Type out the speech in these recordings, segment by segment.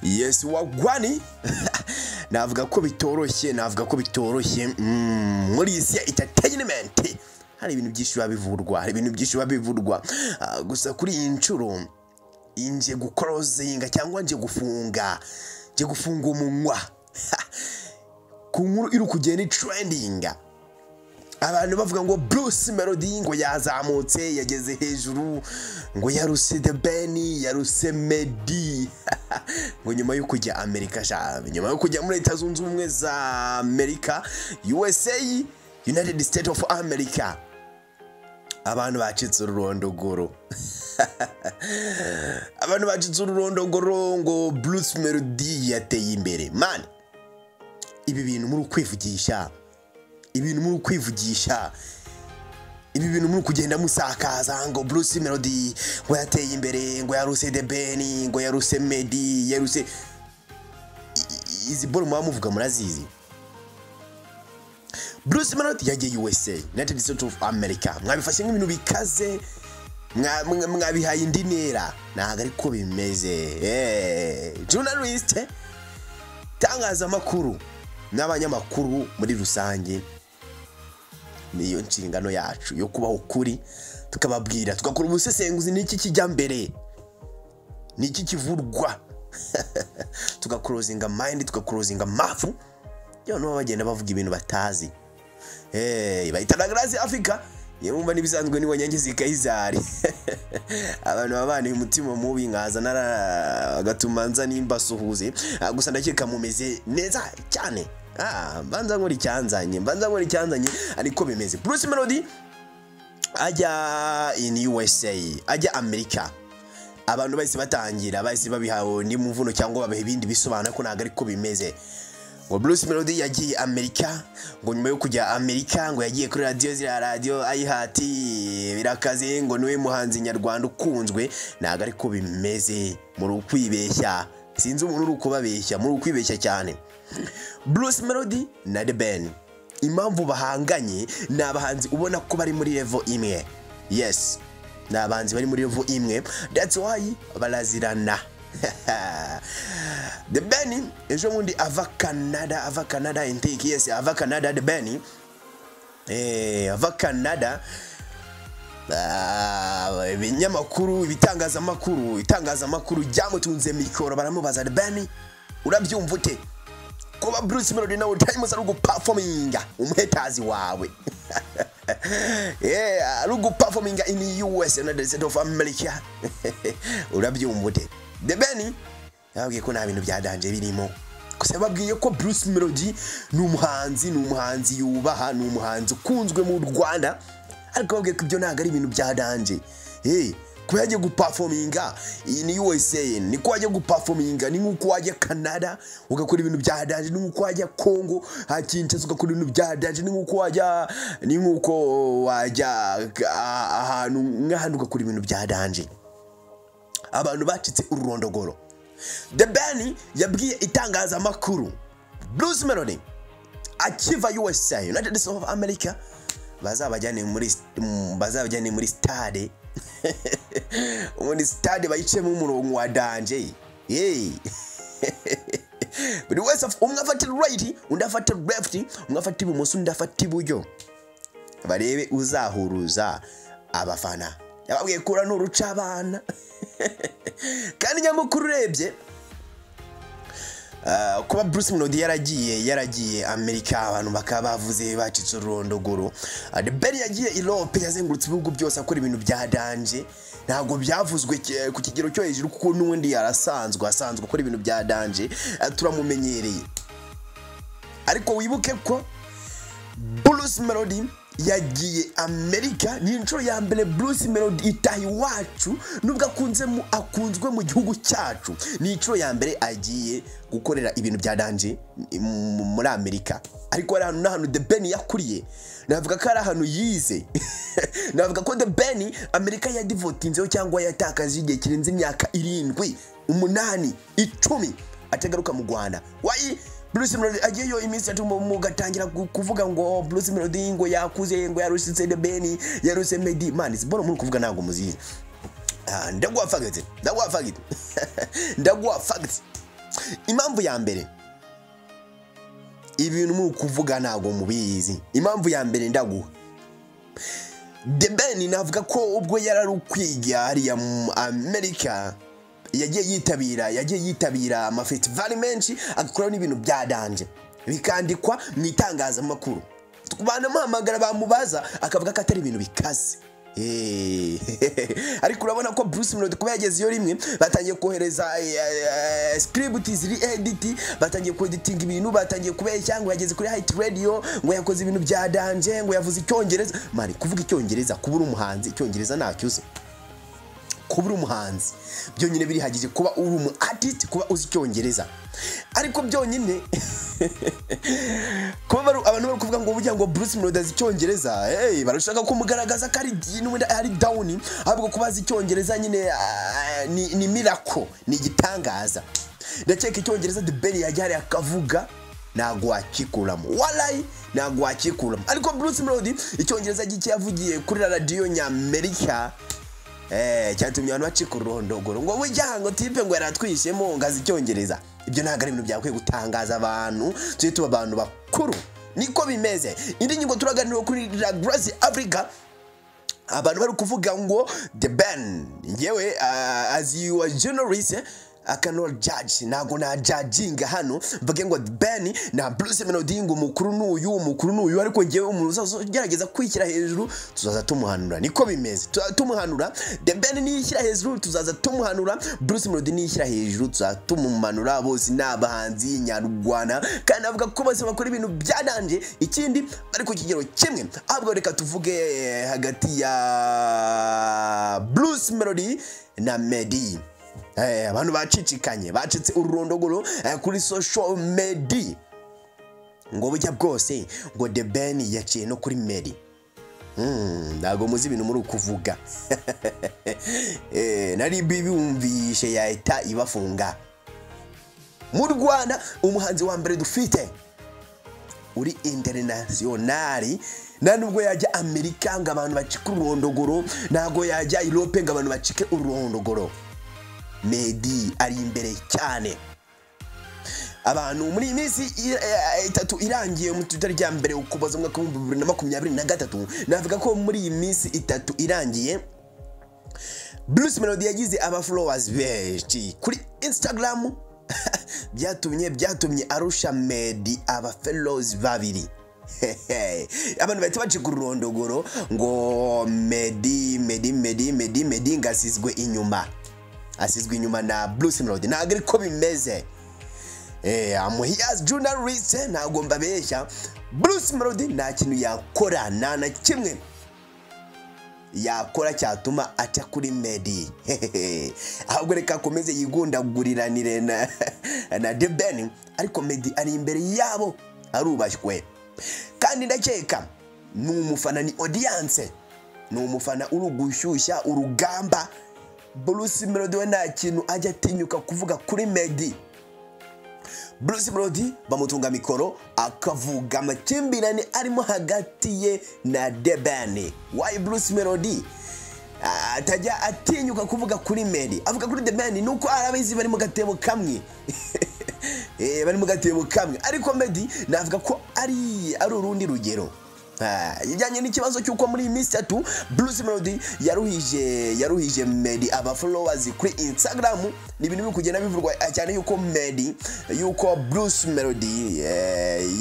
Yes, wagwan. Navuga ko bitoroshye, navuga ko bitoroshye muri iyi si ya entertainment. Hari ibintu byinshi biba bivurwa, hari ibintu byinshi biba bivurwa. Gusa kuri iyi nshuro nje gukorozinga cyangwa nje gufunga umunwa ku nkuru iri kugenda trending, abantu bavuga ngo Bruce Melody ngo yazamutse, yageze hejuru, ngo yaruse The Ben, yaruse Meddy, ngo nyuma yo kujya Amerika sha, nyuma yo kujya muri Leta Zunze Ubumwe za Amerika, USA, United States of America. Abantu bacitse ururondogoro, abantu bacitse ururondogoro ngo Bruce Melody yateye imbere. Man, ibi bintu muri kwivugisha, ibintu muri kwivugisha, ibi bintu muri kugenda musakaza ngo Bruce Melody ngo yateye imbere, ngo yaruse The Ben, ngo yaruse Meddy, yaruse izi boro muba muvuga murazizi. Bruce Melody yagiye USA, United States of America, mwabifashe nk'ibintu bikaze, mwabihaye indi ntera. Ntabwo ariko bimeze. Journalist, itangazamakuru n'abanyamakuru muri rusange, niyo nshingano yacu yo kubaho ukuri, tukababwira, tugakora ubusesenguzi: n'iki kijya mbere, n'iki kivurwa, tugakorozinga mind, tugakorozinga mafu. Noneho bagenda bavuga ibintu batazi. Bahita na Grace Africa yumva n'ibisanzwe ni Wanyangizi Kayizari. Abantu babana umutima mubi nkaza nara agatuma nza nimba suhuze. Gusa ndakeka mumeze neza cyane. Mbanza nkora icyanzanye, mbanza nkora icyanzanye, ariko bimeze. Bruce Melody ajya in USA, ajya Amerika, abantu bahise batangira, bahise babihawe n'umuvuno cyangwa babiha ibindi bisobanuro ko ntabwo ariko bimeze, ngo Bruce Melody yagiye Amerika, ngo nyuma yo kujya Amerika ngo yagiye kuri radiyo, ziriya radiyo ayihati birakaze, ngo niwe muhanzi nyarwanda ukunzwe. Ntabwo ariko bimeze, muri ukwibeshya. Sinzi umuntu uri ukubabeshya, muri ukwibeshya cyane. Bruce Melody na The Ben, impamvu bahanganye, ni abahanzi ubona ko bari muri level imwe. Yes, ni abahanzi bari muri level imwe, that's why barazirana. The Ben ejo bundi ava Canada, ava Canada intake, yes, ava Canada. The Ben ava Canada. Ibinyamakuru, ibitangazamakuru, itangazamakuru ryamutunze mikoro, baramubaza: "The Ben, urabyumva ute kuba Bruce Melody nawe times ari guperforminga, umuhetazi wawe, yeah, ari guperforminga in US, United States of America, urabyumva ute?" The Ben yababwiye ko nta bintu bya danger birimo, gusa yababwiye ko Bruce Melody ni umuhanzi, ni umuhanzi yubaha, ni umuhanzi ukunzwe mu Rwanda, ariko babwiye ko ibyo ntabwo ari ibintu bya danger. Hey, kuba yagiye guperforminga iyi ni USA, niko wajya guperforminga, ni nk'uko wajya Canada ugakora ibintu bya danger, ni nk'uko wajya Congo ha Kinshasa ugakora ibintu bya danger, ni nk'uko wajya ahantu nk'ahantu ugakora ibintu bya danger. Abantu bacitse ururondogoro. The Ben yabwiye itangazamakuru Bruce Melody akiva USA, United States of America, bazabajyane muri stade, ubundi stade bayicemo umurongo wa danger. Hey. Buri wese umwe afata right, undi afata left, umwe afata ibumoso, undi afata iburyo, barebe uzahuruza abafana. Yababwiye kura n'uruca abana. Kandi nyamukuru urebye, kuba Bruce Melody yaragiye Amerika, abantu bakaba bavuze, bacitse ururondogoro. The Ben yagiye Europe, yazengurutse ibihugu byose akora ibintu bya danger, ntabwo byavuzwe ku kigero cyo hejuru kuko n'ubundi yarasanzwe asanzwe akora ibintu bya danger, turamumenyereye. Ariko wibuke ko Bruce Melody yagiye Amerika ni inshuro ya mbere Bruce Melody itaha iwacu, nubwo akunzwe mu gihugu cyacu, ni inshuro ya mbere agiye gukorera ibintu bya danger muri Amerika. Ariko hari ahantu n'ahantu The Ben yakuriye, navuga ko ari ahantu yize, navuga ko The Ben Amerika yadivotinzeho cyangwa yatakaje igihe kirenze imyaka 7, 8, 10 atagaruka mu Rwanda. Why Bruce Melody agiyeyo iminsi 3 mugatangira kuvuga ngo Bruce Melody ngo yakuze, ngo yaruse The Ben, yaruse Meddy? Man, sibona muri kuvuga ntabwo muzizi. Ndaguha fact, ndaguha fact, ndaguha fact. Impamvu ya mbere, ibintu muri kuvuga ntabwo mubizi. Impamvu ya mbere ndaguha, The Ben navuga ko ubwo yarari kwiga hariya mu Amerika yagiye yitabira amafestivali menshi, agakora n'ibintu bya danger, bikandikwa mu itangazamakuru, banamuhamagara bamubaza akavuga ko atari ibintu bikaze. Ariko urabona ko Bruce Melody kuba yageze iyo rimwe, batangiye kohereza script ziri edit, batangiye ku-editinga ibintu, batangiye kubeshya ngo yageze kuri Hit Radio, ngo yakoze ibintu bya danger, ngo yavuze Icyongereza. Man, kuvuga Icyongereza, kuba uri umuhanzi Icyongereza ntacyo uzi, kuba uri umuhanzi byonyine birihagije, kuba uri umu artist, kuba uzi Icyongereza. Ariko byonyine kuba abantu bari kuvuga ngo burya ngo Bruce Melody azi Icyongereza, hey, barashaka kumugaragaza ko ari n'ubundi ari down, ahubwo kuba azi Icyongereza nyine ni miracle, ni igitangaza. Ndakeka Icyongereza The Ben yajya hariya akavuga ntabwo wakikuramo, walayi ntabwo wakikuramo. Ariko Bruce Melody Icyongereza gike yavugiye kuri radiyo nyamerika cyatumye abantu bacika ururondogoro ngo burya ngo type ngo yaratwishemo ngo azi Icyongereza. Ibyo ntabwo ari ibintu byakwiye gutangaza abantu, tujye tuba abantu bakuru, niko bimeze. Indi ngingo turaganira kuri La Grace Africa, abantu bari kuvuga ngo The Ben, ngewe as you are journalist, I cannot judge, ntabwo na judginga hano mvuge ngo The Ben na Bruce Melody ngo umukuru n'uyu, umukuru n'uyu, ariko ngewe umuntu uzaza ugerageza kwishyira hejuru tuzaza tumuhanura, niko bimeze, tuzaza tumuhanura. The Ben niyishyira hejuru tuzaza tumuhanura, Bruce Melody niyishyira hejuru tuzaza tumumanura. Bose ni abahanzi nyarwanda kandi avuga ko bose bakora ibintu bya danger, ikindi bari ku kigero kimwe. Ahubwo reka tuvuge hagati ya Bruce Melody na Meddy. Abantu bacicikanye, bacitse ururondogoro kuri social media ngo burya bwose ngo The Ben yaciye no kuri Meddy. Ntabwo muzi ibintu muri kuvuga. Nari bibumvishe yahita ibafunga. Mu Rwanda umuhanzi wa mbere dufite uri international, nta nubwo yajya Amerika ngo abantu bacike ururondogoro, ntabwo yajya Europe ngo abantu bacike ururondogoro, Meddy ari imbere cyane. Abantu muri iyi minsi 3 irangiye mu itariki ya 1 Ukuboza umwaka wa 2023, navuga ko muri iyi minsi 3 irangiye Bruce Melody yagize aba followers benshi kuri Instagram, byatumye arusha Meddy aba followers babiri. Abantu bahita bacika ururondogoro ngo Meddy, Meddy, Meddy, Meddy, Meddy ngo asizwe inyuma, asizwe inyuma na Bruce Melody. Ntabwo ariko bimeze. I'm here as journalist, ntabwo mbabeshya. Bruce Melody nta kintu yakora, nta na kimwe yakora cyatuma aca kuri Meddy. Ahubwo reka akomeze yigundaguriranire na The Ben, ariko Meddy ari imbere yabo, arubashywe, kandi ndakeka ni umufana, ni audience, ni umufana uri gushyushya urugamba. Bruce Melody we nta kintu ajya atinyuka kuvuga kuri Meddy. Bruce Melody bamutunga mikoro akavuga amakimbirane arimo hagati ye na The Ben. Why Bruce Melody atajya atinyuka kuvuga kuri Meddy, avuga kuri The Ben? Nuko arabizi bari mu gatebo kamwe, bari mu gatebo kamwe, ariko Meddy navuga ko ari urundi rugero. Ijyanye n'ikibazo cy'uko muri iyi minsi 3 Bruce Melody yaruhije Meddy aba followers kuri Instagram, ni ibintu biri kugenda bivurwa cyane yuko Meddy, yuko Bruce Melody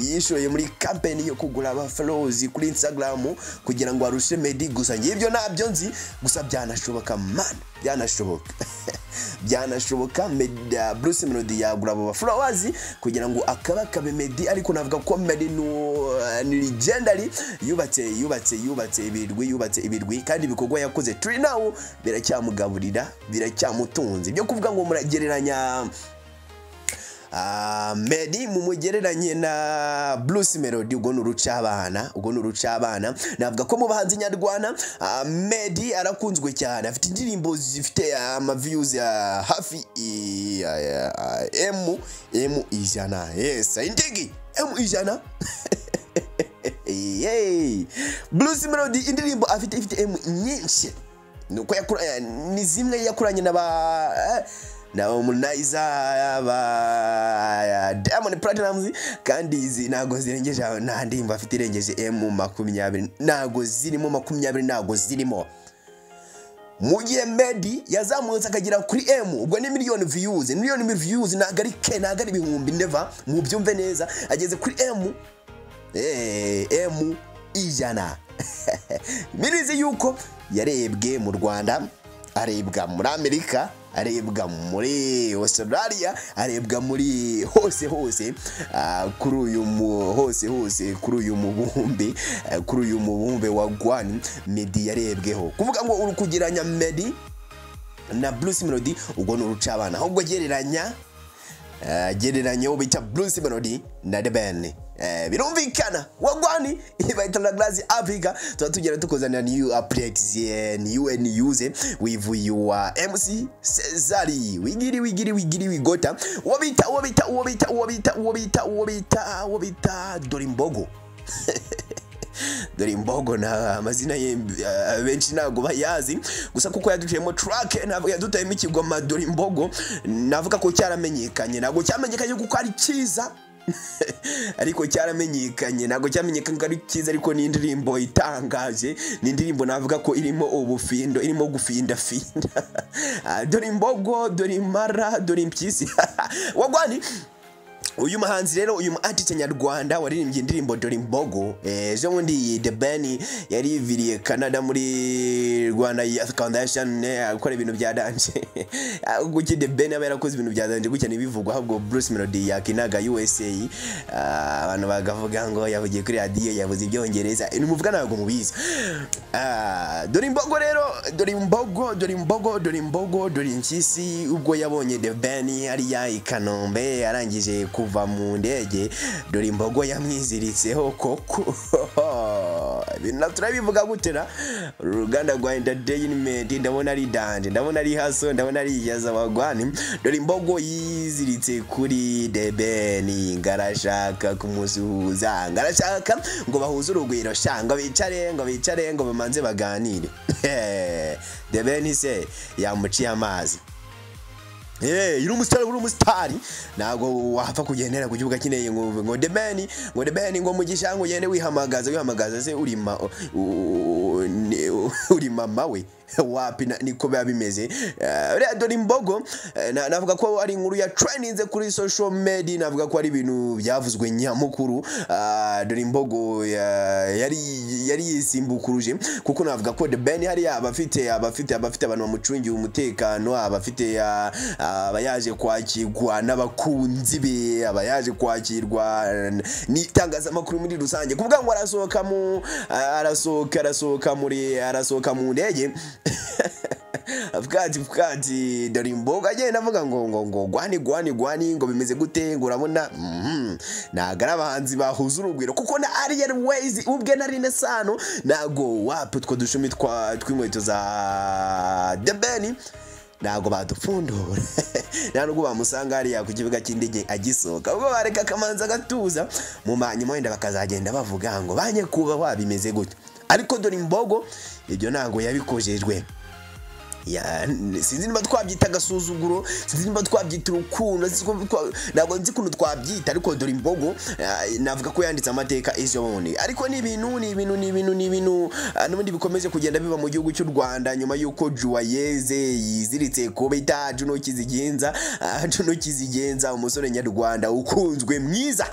yishoye muri campaign yo kugura aba followers kuri Instagram kugira ngo arushe Meddy. Gusa ngiye ibyo ntabyo nzi, gusa byanashoboka man, byanashoboka, byanashoboka. Meddy, Bruce Melody yagura abo followers kugira ngo akabakabe Meddy, ariko navuga ko Meddy ni legendary, yubatse ibirwi, yubatse ibirwi, kandi ibikorwa yakoze turi now biracyamugaburira, biracyamutunze. Ibyo kuvuga ngo muragereranya Meddy, mumugereranye na Bruce Melody, ubwo ni urucabana, ubwo ni urucabana. Navuga ko mu bahanzi nyarwanda Meddy arakunzwe cyane, afite indirimbo zifite ama views ya hafi M 100. Yes, indigi M 100. Yay! Bruce Melody indirimbo afite ifite M nyinshi, nuko yakura ni zimwe yakuranye na ba na Harmonize, aba Diamond Platnumz, kandi izi ntago zirengeje, nta ndirimbo afite irengeje M 20, ntago zirimo 20, ntago zirimo. Mu gihe Meddy yazamutse akagera kuri M, ubwo ni miliyoni views, miliyoni views, ntago ari K, ntago ari ibihumbi, never, mubyumve neza. Ageze kuri M, M 100. Mirizi yuko yarebwe mu Rwanda, arebwa muri Amerika, arebwa muri Australia, arebwa muri hose hose, kuri uyu hose hose, kuri uyu mubumbe, kuri uyu mubumbe wa Gwani, Meddy yarebweho. Kuvuga ngo uri kugereranya Meddy na Bruce Melody, ubwo ni urucabana. Ahubwo gereranya uwo bita Bruce Melody na The Ben. Birumvikana wagwani bayita na Glass Africa, tuba tugera tukozanira new updates, new news with your MC Cesari. Wigiri wigiri wigiri wigota. Uwo bita uwo bita uwo bita uwo bita uwo bita uwo bita uwo bita Dorimbogo. Dorimbogo na amazina ye benshi ntago bayazi, gusa kuko yaduciyemo track, ntabwo yadutayemo ikigoma. Dorimbogo navuga ko cyaramenyekanye, ntabwo cyamenyekanye kuko ari cyiza, ariko cyaramenyekanye, ntabwo cyamenyekanye ko ari cyiza, ariko ni indirimbo itangaje, ni indirimbo navuga ko irimo ubufindo, irimo gufindafinda. Dorimbogo, Dorimara, Dorimpyisi. Wagwani uyu muhanzi rero, uyu mu artist nyarwanda waririmbye indirimbo Dorimbogo, ejo bundi The Ben yariviriye Canada muri Rwanda Youth Foundation akora ibintu bya dance. Kuki The Ben aba yarakoze ibintu bya dance gutya ntibivugwa, ahubwo Bruce Melody yakinaga USA, abantu bagavuga ngo yavugiye kuri radio, yavuze ibyongereza, nimuvuga ntabwo mubizi. Dorimbogo rero, Dorimbogo, Dorimbogo, Dorimbogo, Dorimpyisi, ubwo yabonye The Ben hariya i Kanombe arangije kuva mu ndege, Dorimbogo yamwiziritseho koko. Ibintu turabivuga gutera uruganda rwa entertainment, ndabona ari danje, ndabona ari haso, ndabona ari yaza wagwani. Dorimbogo yiziritse kuri The Ben, ngarashaka kumusuhuza, ngarashaka ngo bahuze urugwiro, sha ngo bicare, ngo bicare, ngo bamanze baganire. The Ben se yamuciye amazi. Uri umusitari, uri umusitari, ntabwo wapfa kugendera ku kibuga kineye ngo The Ben, ngo The Ben, ngo Mugisha, ngo ugende wihamagaza, wihamagaza se uri uri mama we wapi? Niko biba bimeze. Rero Dorimbogo navuga ko ari inkuru ya trendinze kuri social media, navuga ko ari ibintu byavuzwe nyamukuru. Dorimbogo yari yisimbukuruje, kuko navuga ko The Ben hari abafite abantu bamucungiye umutekano, abafite abayaje kwakirwa n'abakunzi be, abayaje kwakirwa n'itangazamakuru muri rusange. Kuvuga ngo arasohoka mu arasohoka muri arasohoka mu ndege, avuga ati Dorimbogo agenda avuga ngo ngo ngo gwani gwani gwani, ngo bimeze gute, ngo urabona ntago ari abahanzi bahuza urugwiro, kuko na Ariel Ways ubwe na Rine Sano ntago wapi utwo dushumi tw'inkweto za The Ben ntago badupfundura, nta nubwo bamusanga hariya ku kibuga cy'indege agisohoka, ubwo bareka akamanza agatuza mu manyuma, wenda bakazagenda bavuga ngo banye kuba wabimeze gutyo. Ariko Dorimbogo ibyo ntago yabikojejwe. Sinzi niba twabyita agasuzuguro, sinzi niba twabyita urukundo, ntabwo nzi ukuntu twabyita, ariko Dorimbogo navuga ko yanditse amateka ejo bundi. Ariko ni ibintu ni ibintu ni ibintu ni ibintu n'ubundi bikomeje kugenda biba mu gihugu cy'u Rwanda, nyuma y'uko Juwayeze yiziritse ko bita Juno Kizigenza, Juno Kizigenza umusore nyarwanda ukunzwe mwiza,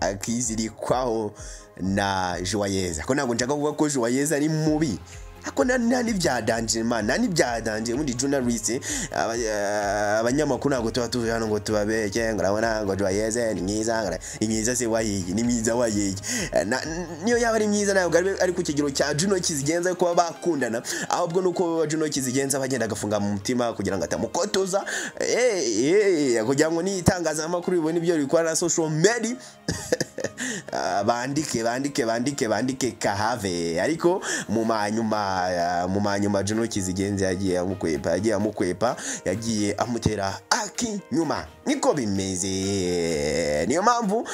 akizirikwaho na Juwayeze. Ko ntabwo nshaka kuvuga ko Juwayeze ari mubi, ako nta n'ibyadanje man, nta n'ibyadanje. Ubundi journalist, abanyamakuru ntabwo tuba tuje hano ngo tubabeke, ngo urabona ngo Juwayeze ni mwiza, ni mwiza se wayiyi, ni mwiza wayiyi. Niyo yaba ari mwiza ntabwo ari ku kigero cya Juno Kizigenza kuba bakundana, ahubwo nuko Juno Kizigenza bagenda agafunga mu mutima kugira ngo atamukotoza, kugira ngo n'itangazamakuru bibone ibyo bikora na social media, bandike bandike bandike bandike kahave. Ariko mu manyuma Juno Kizigenza yagiye amukwepa, yagiye amutera Akinyuma niko bimeze. Niyo mpamvu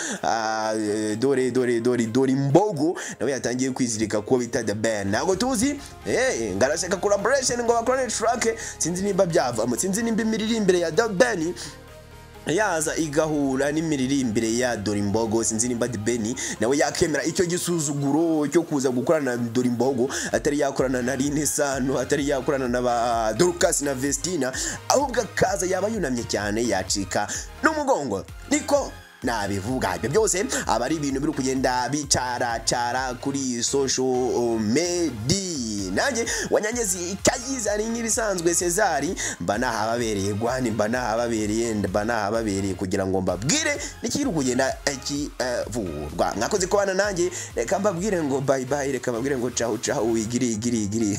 dore dore dore dore imbogo nawe yatangiye kwizirika kuwo bita The Ben. Ntabwo tuzi, ngarashaka collaboration ngo bakorane track. Sinzi nimba byavamo, sinzi nimba imiririmbire ya The Ben yaza igahura n'imiririmbire ya Dorimbogo. Sinzi nimba The Ben nawe yakemera icyo gisuzuguro cyo kuza gukorana na Dorimbogo, atari yakorana na Aline Sano, atari yakorana na ba Dorcas na Vestina, ahubwo akaza yaba yunamye cyane, yacika n'umugongo, niko nabivuga. Ibyo byose aba ari ibintu biri kugenda bicaracara kuri social media. Nanjye wanyanyezi kayiza ari nk'ibisanzwe, Cesar, mba nahababereye gwani, mba nahababereye, mba nahababereye kugira ngo mbabwire n'ikiri kugenda kivurwa. Mwakoze kubana nanjye, reka mbabwire ngo bye bye, reka mbabwire ngo ciao ciao, igiri igiri igiri.